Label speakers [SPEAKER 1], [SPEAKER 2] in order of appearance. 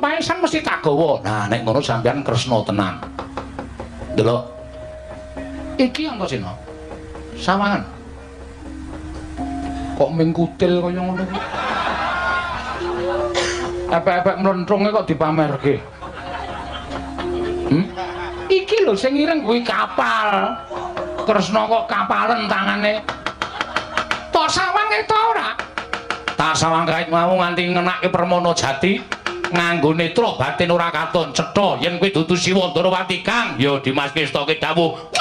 [SPEAKER 1] Kepaesan mesti tak gawa. Nah, nek ngono sampean Kresna tenan. Delok. Iki Antasena. Sawangan. Kok mingkutil kaya ngono kuwi. Epek-epek mlentrunge kok dipamerke. Iki lho sing ireng kuwi kapal. Kresna kok kapalen tangane. Tok sawang ta ora? Tak sawang kait mau nganti ngenake Permana Jati nganggo netra batin ora katon cetha yen kowe dudu Siwa Ndarawati Kang ya Dimas Kesta dawuh.